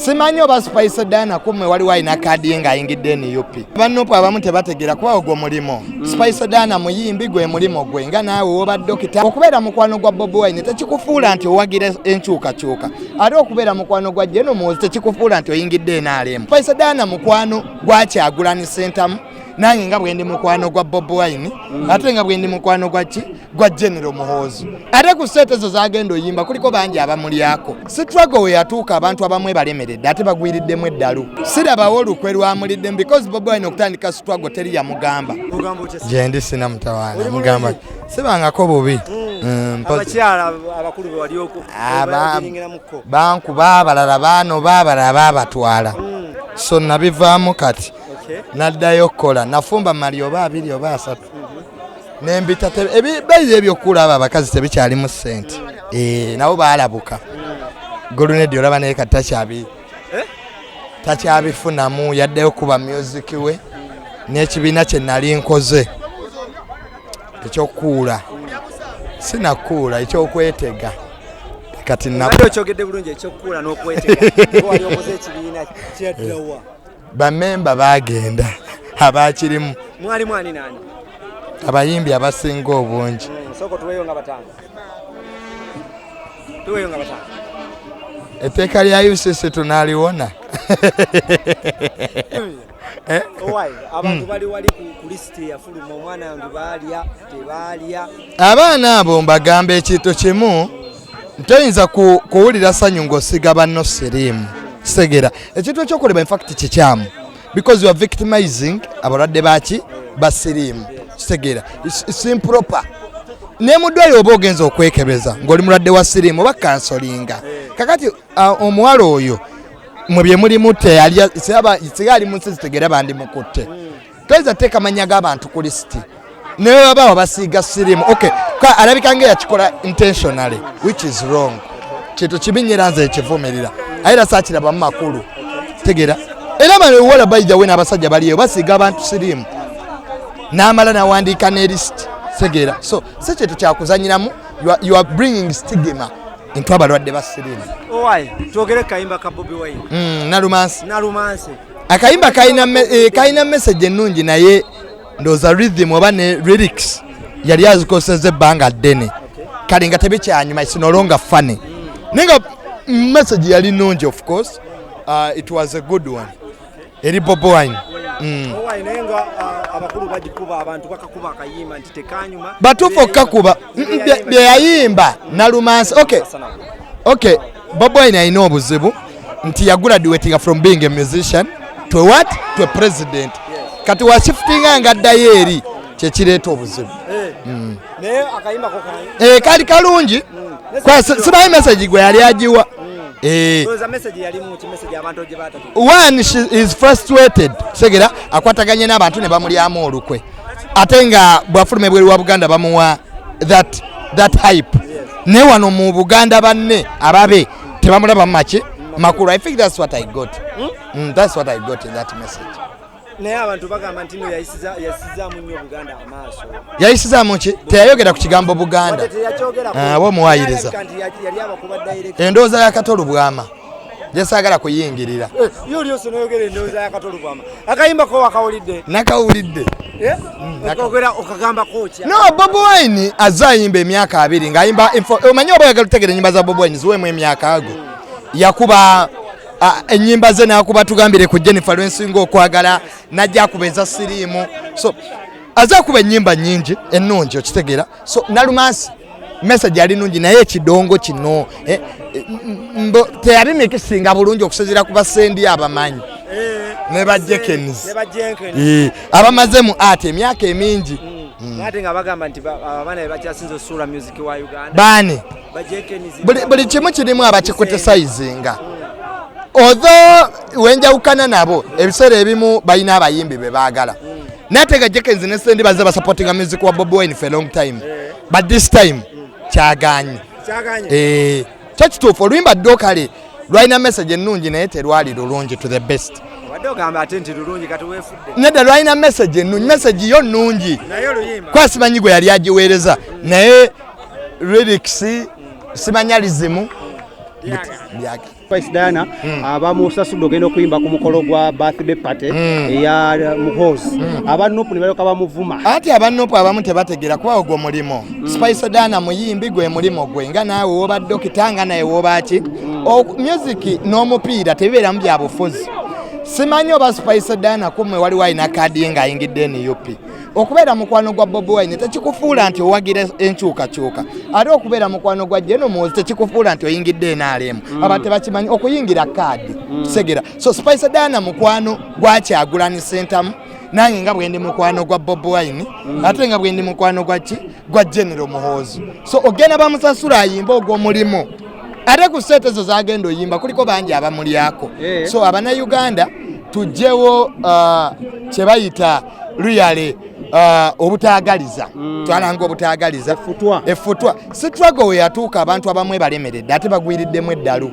Simanyi oba Spice Diana kumwe waliwo alina kaadi ye ng'ayingidde NUP. Bannupu abamu tebategeera kuba ogwo mulimo. Spice Diana muyimbi, gwe mulimo gwe, nga naawe woba dokita. Okubeera mukwano gwa Bobi Wine tekikufuula nti owagira enkyukakyuka, ate okubeera mukwano gwa General Muhoozi tekikufuula nti oyingidde NRM. Spice Diana mukwano gwa Kyagulanyi Ssentamu, nange nga bwendi mukwano gwa Bobi Wine, ate nga bwendi mukwano gwa ki, gwa General Muhoozi. Ate ku ssente ezo zagenda oyimba kuliko bangi abamulyako. Struggle we yatuuka, abantu abamu balemeredde ate bagwiriddemu eddalu. Sirabawo olukwe lwamuliddemu because Bobi Wine okutandika struggle teri yamugamba. Ogamba otya? Gyendi sina mutawaana, mugamba sibangako bubi. Abakyala abakulu be wali okiringiramuko? Bankuba, abalala baanoba, abalala babatwala, so nabivaamu kati. Naddayo okukola, nafumba mali oba abiri oba asatu nembita. Beeyi ebyokulaba abakazi tebikyalimu ssente. Eh, nabo baalabuka. Golunedi olaba naye kati takyabi Eh? takyabifunamu, yaddeyo kuba music we n'ekibiina kye nali nkoze ekyokukuula, sinakuula, ekyokwetega kati Obadde okyogedde bulungi, ekyokukuula n'okwetega. Wali okoze ekibiina, kyaddawa? Bamemba bagenda abakirimu. Mwali mwani nani? Abayimbi abasinga obungi. Sooka tuweeyo nga bataano, tuweeyo nga bataano. Etteeka lya UCC tunaliwona. Eh? Owai, abantu bali wali ku lisiti eyafuluma, omwana wange baalya tebaalya? Abaana abo mbagamba ekintu kimu: toyinza kuwulira ssanyu ng'osiga banno siriimu. Kitegeera ekintu ekyokolebwa in fact kikyamu because you are victimizing abalwadde baki, ba siriimu. Kitegeera it's improper. Ne mu ddwaliro oba ogenza okwekebeza ng'oli mulwadde wa siriimu oba kansolinga. Kakati omuwala oyo mwe bye mulimu teyali singa ali mu nsi zitegeera bandimukutte. Toyinza teeka mannya g'abantu ku lisiti naye baba wabasiiga siriimu. Okay, alabika nga yakikola intentionally, which is wrong. Kintu kibi nnyo era nze ekivumirira, aye era saakirabamu makulu. Tegeera era bano wala bayija n'abasajja baliyo basiiga abantu siriimu n'amala nawandiika ne lisiti. Tegeera, so si kintu kyakuzanyiramu. You are bringing stigma into abalwadde ba siriimu. Owai, twogere kayimba ka Bobi Wine. Nalumansi. Nalumansi. Akayimba kalina message ennungi, naye ndowooza rhythm oba ne lyrics yali azikozeseza ebbanga ddene, kale nga tebikyanyuma. It's no longer funny, naye nga message yali nnungi. Of course, it was a good one eri Bobi Wine. Owai, naye nga abakulu bagikuba, abantu bakakuba akayimba nti tekanyuma. Batuufu okukakuba. Bye yayimba Nalumansi, okay. Bobi Wine alina obuzibu nti yagraduatinga from being a musician to what, to a president. Kati washiftinga nga addayo eri, kyekireeta obuzibu. Naye akayimba ko kanyi. Eh, kali kalungi. Kwa simanyi message gwe yali agiwa. Ndowooza message yalimu ki, message abantu gye batatu? One, she is frustrated. Segera akwataganye n'abantu ne bamulyamu olukwe, ate nga bwafuluma ebweru wa Buganda bamuwa that hype, naye wano mu Buganda banne ababe tebamulaba maki makulu. I think that's what I got. That's what I got in that message. Naye abantu bagamba nti no yasizaamu nnyo Buganda amaaso. Yayisizaamu ki? Teyayogera ku kigambo Buganda. Wadde teyakyogerako. Ah, oba omuwaayiriza. Alabika nti yali abakuba direct. Endowooza ya Katolu Bwama gyesaagala kuyingirira. Yo lyose noyogera endowooza ya Katolu Bwama. Akayimba ko wakawulidde? Nakawulidde. Eh? Okogera okagambako otya? No, Bobi Wine azze ayimba emyaka 20 ng'ayimba omanyi oba oyagala otegeera ennyimba za Bobi Wine, ziweemu emyaka ago yakuba ennyimba ze, n'akuba tugambire ku Jennifer lwensinga okwagala, najja akuba eza siriimu, so aze akuba ennyimba nnyingi ennungi, okitegeera? So Nalumansi message yali nungi, naye ekidongo kino teyabimikisinga bulungi okusinziira ku basendi abamanyi ne ba Jenkins. Ne ba Jenkins. Abamaze mu art emyaka emingi. Ate nga bagamba nti abaana be bakyasinze osuula music wa Uganda. Baani? Ba Jenkins. Buli kimu kirimu abakikriticizinga, although wenjawukana nabo ebiseera ebimu balina abayimbi be baagala, naye ate nga Jenkins ne Sendi bazze basupportinga music wa Bobi Wine for a long time, but this time kyaganye. Kyaganye. Eh, kyo kituufu, oluyimba ddo kale lwalina message ennungi, naye terwali lulungi to the best. Obadde ogamba ate nti lulungi, kati weefudde. Nedda, lwalina message ennungi, message yo nnungi. Naye oluyimba. Kuba simanyi gwe yali agiweereza, naye lyrics simanya lizimu. Spice Diana abamusasudde ogenda okuyimba ku mukolo gwa birthday party eya Muhoozi, aba NUP ne balyoka bamuvuma. Anti aba NUP abamu tebategeera kuba ogwo mulimu. Spice Diana muyimbi, gwe mulimu gwe, nga naawe woba dokita, nga naye woba ki. Music n'omupiira tebibeeramu bya bufuzi. Simanyi oba Spice Diana kumwe waliwo alina kaadi ye ng'ayingidde NUP. Okubeera mukwano gwa Bobi Wine tekikufuula nti owagira enkyukakyuka, ate okubeera mukwano gwa General Muhoozi tekikufuula nti oyingidde NRM. Abantu tebakimanyi okuyingira kaadi segera. So Spice Diana mukwano gwa Kyagulanyi Ssentamu, nange nga bwendi mukwano gwa Bobi Wine, ate nga bwendi mukwano gwa ki, gwa General Muhoozi. So ogenda bamusasula ayimbe ogw'omulimu, ate ku sente ezo zagenda oyimba kuliko bangi abamulyako. So abannayuganda tugyewo kye bayita luyale, obutaagaliza, twalanga obutaagaliza. Effutwa. Effutwa. Struggle we yatuuka, abantu abamu balemeredde, ate bagwiriddemu eddalu.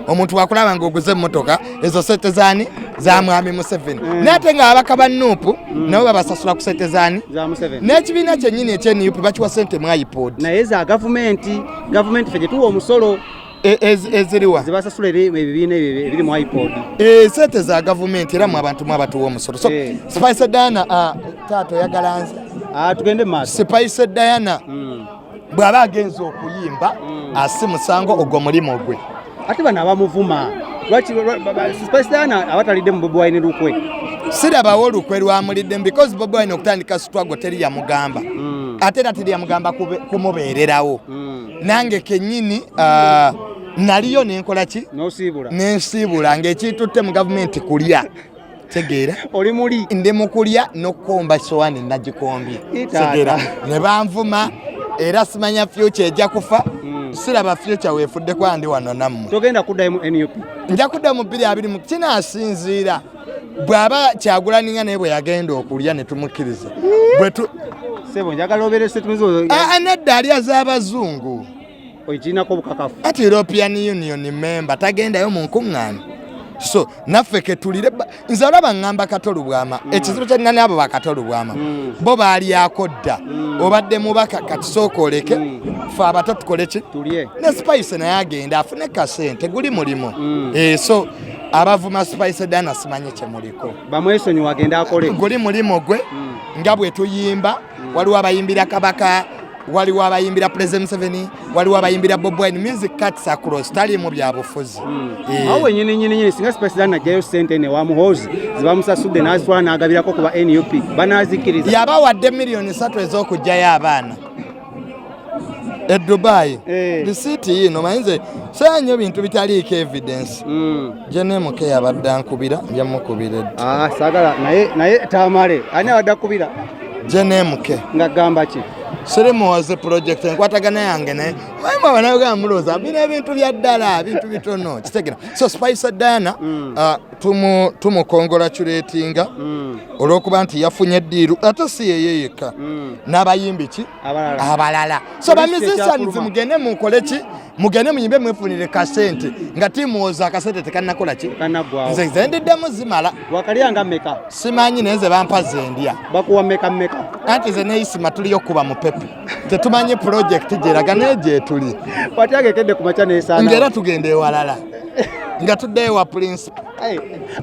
Omuntu wakulaba ng'oguze emmotoka, ezo sente zaani? Za mwami Museveni. Naye ate nga ababaka ba NUP nabo babasasula ku sente zaani? Za Museveni. N'ekibiina kyennyini ekye NUP bakiwa sente mu iPod. Naye za gavumenti, gavumenti ffe gye tuwa omusolo. Eziriwa? Zibasasula eri ebibiina ebyo ebiri mu iPod. Sente za gavumenti, era mu abantu mu abatuwa omusolo. So Spice Diana, taata oyagala nze Ah, tugende mu maaso. Spice Diana bw'aba agenza okuyimba, asi musango, ogwo mulimu gwe. Ate bano abamuvuma lwaki? Spice Diana abatalidde mu Bobi Wine lukwe? Sirabawo olukwe lwamuliddemu, because Bobi Wine okutandika struggle teri yamugamba, ate era teri yamugamba kumubeererawo. Nange kennyini naliyo nenkola ki? N'osiibula. Nensiibula ng'ekitutte mu gavumenti kulya, tegeera. Oli muli. Ndi mu kulya n'okukomba sowaani, nagikombye. Itaata. Tegeera, ne banvuma, era simanya future ejja kufa. Siraba future weefudde kuba ndi wano nammwe. Togenda kuddayo mu NUP? Nja kudda mu 2020 mu kinaasinziira bw'aba Kyagulaninga, naye bwe yagenda okulya ne tumukkiriza bwe tu Sebo, njagala obeere setumizo. Ah, nedda, ali az'abazungu. Okirinako obukakafu? Ati European Union member tagendayo mu nkuŋŋaana, so naffe ketulire nze olaba ŋŋamba Kato Lubwama, ekizibu kyalina n'abo bakato Lubwama bo baalyako dda. Obadde mubaka, kati sooka oleke fe abato tukole ki? Tulye. Ne Spice naye agenda afune kasente, guli mulimu. So abavuma Spice Dana simanyi kyemuliko. Bamwesonyiwa, agende akole. Guli mulimu gwe, nga bwe tuyimba. Waliwo abayimbira Kabaka, waliwo abayimbira President Museveni, waliwo abayimbira Bobi Wine. Music cuts across, taliimu byabufuzi. Awo wenyini nyini nyini, singa Spice Diana ajjayo sente ne wa Muhoozi zibamusasudde n'azitwala n'agabirako ku ba NUP, banaazikkiriza? Yabawadde miliyoni 3 ez'okugjayo abaana e Dubai. Risiiti yiino. Manyi nze saya nnyo bintu bitaliiko evidence. Jenemuke yabadde ankubira, nja mukubira edda. Ah, saagala naye, naye tamale ani abadde akubira? Jenemuke. Ng'agamba ki? Siri Muhozi project enkwatagana yange naye. Manyi mwe abanauganda mulowooza bino ebintu bya ddala, bintu bitono, kitegera. So Spice Diana, tumucongratulatinga olw'okuba nti yafunye deal, ate si yeye yekka, n'abayimbi ki? Abalala. Abalala. So Poliisi bamusicians, ekyafuluma. mugende mukole ki, mugende muyimbe, mwefunire kasente nga timuwoza akasente tekannakola ki? Tekanaggwawo. Nze nze ndiddemu zimala. Wakalyanga mmeka? Simanyi, naye nze bampa zendya. Bakuwa mmeka mmeka? Anti nze neisima tuliyo kuba mupepe, tetumanyi project gyeraga naye gyetuli. Watyagekedde ku makya nesaana. Ngaera tugenda ewalala nga tuddeyo wa principal.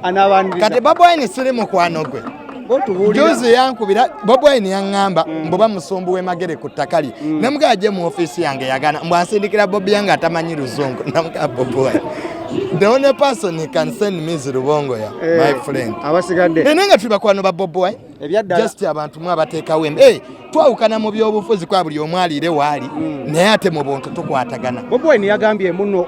Anaabaniriza. Kati Bobi Wine siri mukwano gwe. Gotubuulira. Juzi yankubira Bobi Wine, yaŋŋamba mbu bamusumbuwe Magere ku ttaka lye. Namugaa gye mu ofiisi yange, yagana mbu ansindikira Bobi yange atamanyi luzungu. Namugaa, Bobi Wine, the only person he can send me is Rubongoya, my friend. Abasigadde. Naye nga tuli bakwano ba Bobi Wine. Ebyaddala. Just abantu mwe abateekawo twawukana mu byobufuzi kwa buli omu aliire waali, naye ate mu buntu tukwatagana. Bobi Wine yagambye muno,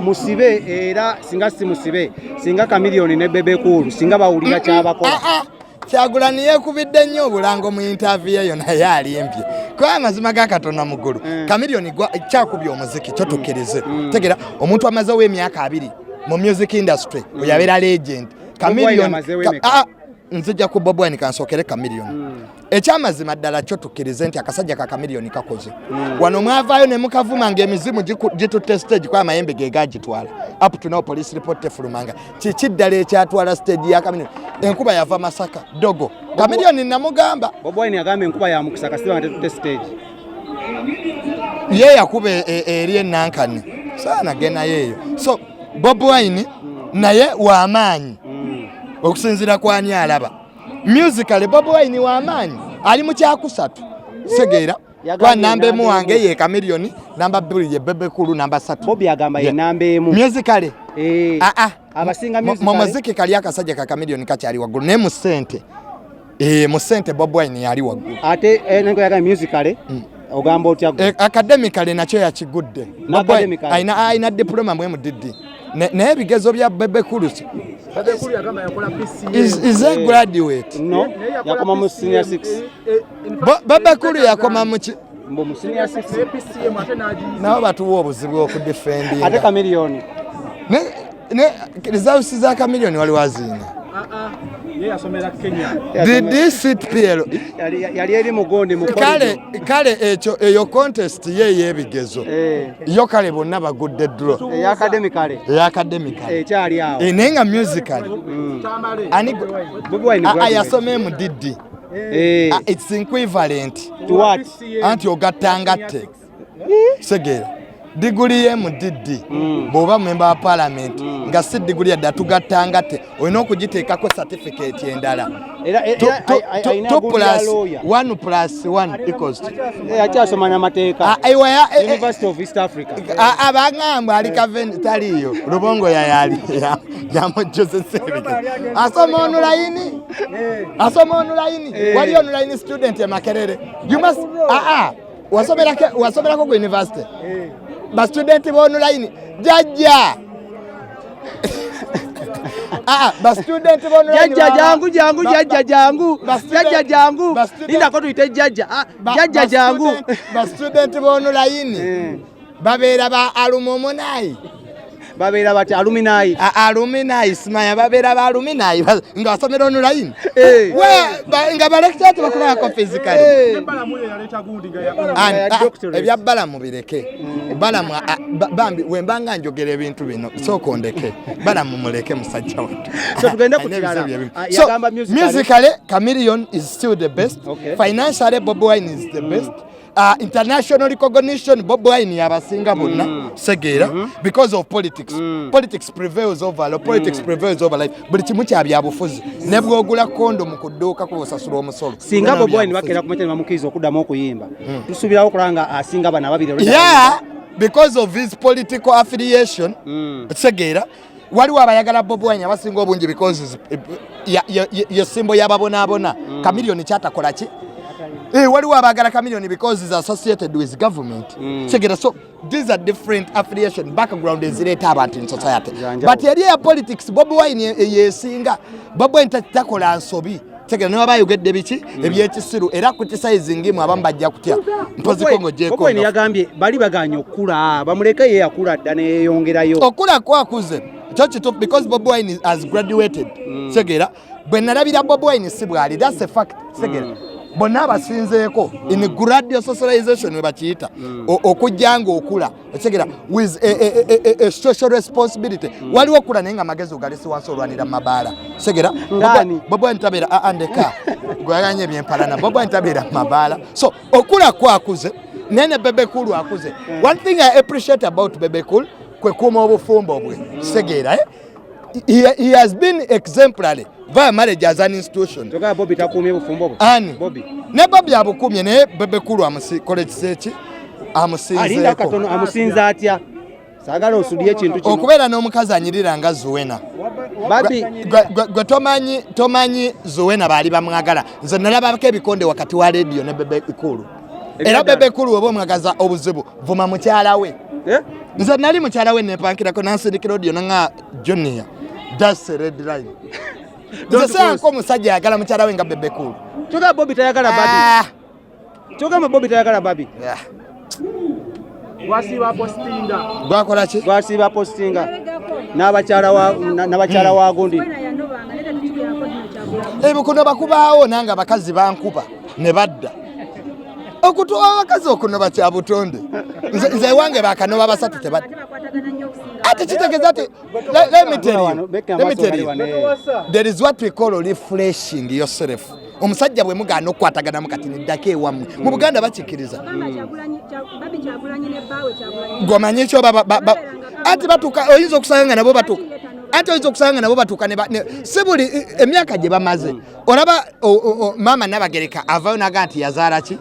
musibe, era singa si musibe, singa Chameleone ne Bebe Cool singa bawulira kyabakola. Ah, ah. Kyagulanyi yeekubidde nnyo obulango mu interview eyo, naye alimbye, kuba amazima ga Katonda mu ggulu, Chameleone kyakubye omuziki kyo tukkirize. Tegera, omuntu amazewo emyaka 20 mu music industry, oyo abeera legend. Bobi Wine amazeewo emeka? Ah, nzija ku Bobi Wine, kansookere Chameleone. Ekyamazima ddala kyo tukkirize nti akasajja ka Chameleone kakoze. Wano mwavaayo ne mukavuma ng'emizimu gitutte stage, kuba amayembe ge gagitwala. Up to now police report tefulumanga. Kiki ddala ekyatwala stage ya Chameleone? Enkuba yava Masaka dogo Chameleone namugamba. Bobi Wine yagamba enkuba ya mukisa kasiba nga tetutte stage. Ye yakuba eri enankani saana genayo eyo. So Bobi Wine naye w'amaanyi okusinziira ku ani alaba. Musically Bobi Wine w'amaanyi, ali mu kyakusatu, segeera? Kwa namba emu wange ye Chameleone, namba 2 ye Bebe Cool, namba 3. Bobi agamba ye namba 1 musically. Eh. Ah ah. Abasinga musically. Mu muziki kali akasajja ka Chameleone kakyali waggulu, naye mu ssente, mu ssente Bobi Wine yali waggulu. Ate nengo yagamba musically, ogamba otya gwe? Academically nakyo yakigudde. Alina diploma mu MDD. Naye ebigezo bya Bebe Cool is a graduate. No, yakoma mu senior 6. Bebe Cool yakoma mu ki? Mbo mu senior 6. Nabo batuwa obuzibu okudefendinga. Ate Chameleone. Ne results za Chameleone wali waziina. Did this sit PL? Yali eri mugondi mu Kale ekyo eyo contest ye y'ebigezo. Yo kale bonna bagudde draw. Eya academically. Eya academically. Ekyali awo. Naye nga musically. Ani Bobi Wine graduate. Yasoma MDD. It's equivalent. To what? Anti ogattangatte. Segera. Diguli ye MDD bw'oba member wa parliament nga si diguli yadde atugattangate, olina okugiteekako certificate endala. Era 2 plus 1 plus 1 equals to Akyasoma n'amateeka. University of East Africa. Abangamba ali kaven taliyo Rubongo yayali yamujjozesa ebigezo. Asoma online, asoma online. Wali online student e Makerere. You must wasomerako ku university. Ba student ba online jajja. Ba student ba online. Jajja jangu jangu jajja jangu. Jajja jangu. Linda ko tuyite jajja. Jajja jangu. Ba student ba online. Babeera ba alumni. Babeera bati alumni. Alumni simanya babeera ba alumni nga basomera online. Nga ba lecturer tebakulabako physically. Ebya Balamu bireke. Balamu bambi wembanga njogera ebintu bino sooka ondeke. Balamu muleke musajja wattu. So tugende ku kirala. Yagamba musically Chameleone is still the best. Financially Bobi Wine is the best. International recognition Bobi Wine yabasinga bonna, segeera? Because of politics. Politics prevails over law, politics prevails over life. Buli kimu kya byabufuzi, ne bwogula kondomu ku dduuka kuba osasula omusolo. Singa Bobi Wine bakeera ku makya ne bamukkiriza okuddamu okuyimba, tusuubirawo okulaba nga asinga bano ababiri? Yeah, because of his political affiliation, segeera? Waliwo abayagala Bobi Wine abasinga obungi because ye symbol y'ababonaabona. Chameleone kyatakola ki? Waliwo abaagala Chameleone because is associated with government, segera? So these are different affiliation background ezireeta abantu in society, but eri eya politics Bobi Wine yesinga. Bobi Wine takola nsobi, tegera? Niba bayogedde biki ebyekisiru era criticizing mu abamu bajja kutya mpoziko ng'ogyeko. Yagambye bali baganye okukula, bamuleke, ye yakula dda neyeyongerayo. Okula kwakuze kyo kituufu because Bobi Wine has graduated, segera? Bwe nalabira Bobi Wine si bwali, that's a fact, segera? Bonna abasinzeeko in gradual socialization we bakiyita okujja nga okula, otegera, with a social responsibility. Waliwo okula naye nga amagezi ogalesi wansi, olwanira mu mabaala, segera? Bobi Wine tabeera andeka gwaganye ebyempalana. Bobi Wine tabeera mu mabaala, so okula kwakuze, naye ne Bebe Cool akuze. One thing I appreciate about Bebe Cool kwe kuuma obufumbo bwe, segeera, eh? He has been exemplary via marriage as an institution. Togaa Bobi takuumye bufumbo bwe? Ani? Bobi. Ne Bobi abukumye, naye Bebe Cool amusikola ekisa eki Alinda amusinzeeko. katono, amusinza atya? Saagala osudiye ekintu kino. Okubeera n'omukazi anyirira nga Zuwena. Babi Gwe tomanyi Zuwena baali bamwagala. Nze nalabako ebikonde wakati wa Radio ne Bebe Cool. Era Bebe Cool weba omwagaza obuzibu, vuma mukyala we. Eh? Nze nali mukyala we nepankirako nansindikira audio nanga, "Junior, that's a red line." Nze sanko omusajja ayagala mukyala we nga Bebe Cool. Kyogamba Bobi tayagala Babi? Ah, Kyogamba Bobi tayagala Babi? Yeah. Gwasiiba postinga. Gwakola ki? Gwasiiba postinga n'abakyala wa n'abakyala wa gundi. Ebikunoba kubaawo, nange abakazi bankuba ne badda okutuwa. Abakazi okunoba kya butonde. Nze ewange bakanoba basatu tebadda. Ate kitegeeza ti let me tell you, let me tell you, there is what we call refreshing yourself. Omusajja bwe mugaana okukwataganamu kati neddako ewammwe. Mu Buganda bakikkiriza. Gwomanyi kyo Ati batuuka, oyinza okusanga nga nabo batuuka, ate oyinza okusanga nga nabo batuuka si buli emyaka gye bamaze. Olaba maama Nabagereka avayo naga nti yazaala ki?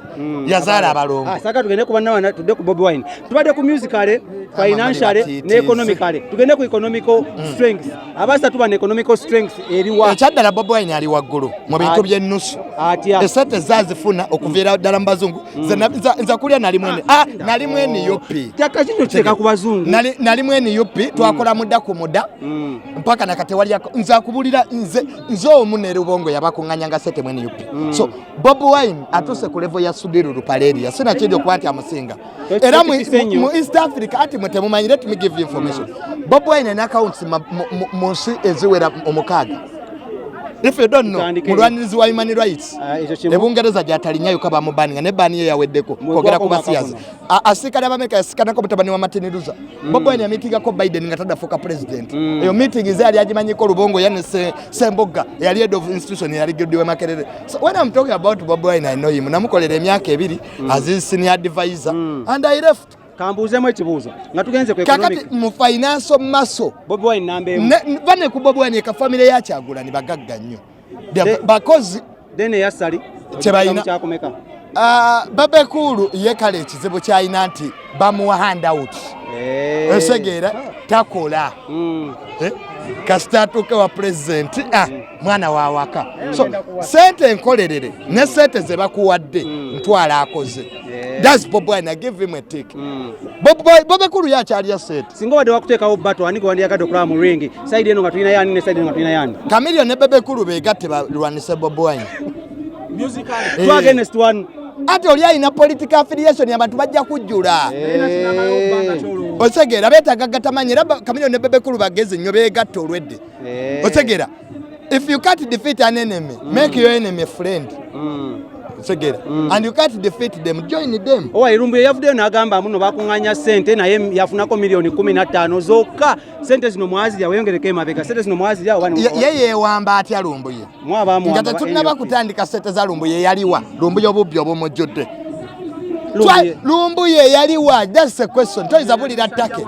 Yazaala abalongo. Ah, saka tugende ku banna, tudde ku Bobi Wine. Tubadde ku musically, financially batiitiizi. Ne economically. Tugende ku economical strength. Abasatu bano, economical strength eriwa? Ekyaddala, Bobi Wine ali waggulu mu bintu by'ennusu. Atya? Esente zazifuna okuviira ddala mu bazungu. Nze kulya nali mu NUP. Kyakakino kiteeka ku bazungu. Nali mu NUP, twakola mudda ku mudda mpaka nakati walyako. Nze akubulira, nze omu ne Rubongo yabakuŋŋanyanga sente mu NUP. So Bobi Wine atuuse ku level ya Sudhir Ruparelia, sinakindi okuba nti amusinga. Era Tokikise nnyo. mu East Africa, ati mwe temumanyi, let me give you information. Bobi Wine alina accounts mu nsi eziwera 6. If you don't know, Tutandike. mulwanirizi wa human rights. Ah, ekyo kimu. Ebungereza gyatalinyayo bamubaninga ne ban ye yaweddeko. Kwogera ku Mwegwako basiyazi. mwaka. Asiikana Abamerika, yasikanako mutabani wa Martin Luther. Bobi Wine yamitingako Biden nga taddafuuka president. Eyo meeting ze yali agimanyiko Lubongo yani Sembogga eyali head of institution, eyali Goodwill Makerere. So when I'm talking about Bobi Wine, I know him. Namukolera emyaka 2 as his senior advisor and I left. Kambuuzemu ekibuuzo nga tugenze ku Kakati economic. mu financial muscle, Bobi Wine namba 1. Bane ku Bobi Wine, eka family ya Kyagulani bagagga nnyo. Bakozi. Then eyasali Kye balina. Kyakumeka? Bebe Cool ye kale ekizibu kyalina nti bamuwa handout. Osegeera, takola. Eh? Kasita atuuke wa pulezidenti, mwana wawaka. So sente enkolerere ne sente ze bakuwadde ntwala akoze. That's Bobi Wine. I give him a tick. Bebe Cool yakyalya sente. Singa obadde wakuteekawo battle, ani gwe wandiyagadde okulaba mu ring? Side eno nga tulina yani ne side eno nga tulina yani? Chameleone ne Bebe Cool begatte balwanise Bobi Wine. Two against one. Ate oli alina political affiliation, abantu bajja kujjula. Otegeera, beetaaga gatamanyi. Era Chameleone ne Bebe Cool bagezi nnyo, beegatta olwedde. Otegeera, if you can't defeat an enemy, make your enemy a friend. Otegeera, and you can't defeat them, join them. Owa Irumbu yavuddeyo n'agamba muno bakuŋŋaanya ssente naye yafunako miliyoni 15 zokka. Ssente zino mwazirya? Weeyongereko emabega, ssente zino mwazirya oba? Ye yeewamba atya Lumbuye Mwaba nga tetunnaba kutandika ssente za Lumbuye? Yaliwa Lumbuye obubbi obumujjudde? Lumbuye. Lumbuye yaliwa? That's a question. Toyinza bulira ttake.